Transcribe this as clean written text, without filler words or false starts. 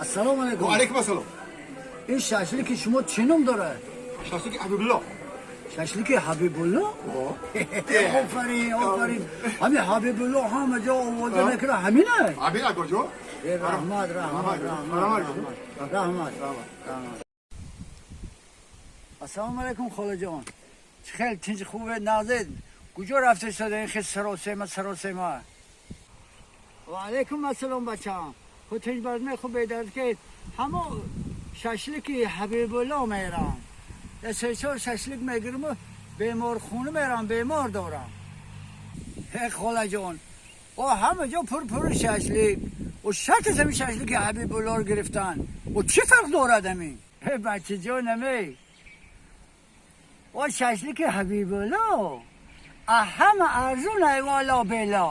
Ассалому алайкум. Алейкум ассалом. Ин шашлики шумо чӣ ном дорад? Шашлики Ҳабибулло. Шашлики Ҳабибулло? Офарин, офарин. Ҳамин Ҳабибулло ҳама ҷо овоза мекунад, ҳамина? Ҳамин, акоҷон. Раҳмат, раҳмат, раҳмат, раҳмат, раҳмат, раҳмат. Ассалому алайкум, холаҷон. Чӣ хел, тинҷ, хубе, нағзед? Куҷо рафта истода ин хел саросема, саросема? Ва алайкум ассалом, бачаам. Худ тинҷ бардме, хуб, бедард ки ҳамо шашлики Ҳабибулло мерам. Я се-чор шашлик мегирму беморхона мерам, бемор дорам. Э, холаҷон, о ҳама ҷо пур-пури шашлик. О шарт аст ҳамин шашлики Ҳабибуллоро гирифтан. О чӣ фарқ дорад ҳамин? Э, бачаҷонаме. О шашлики Ҳабибулло а ҳама арзун, ай валло билло.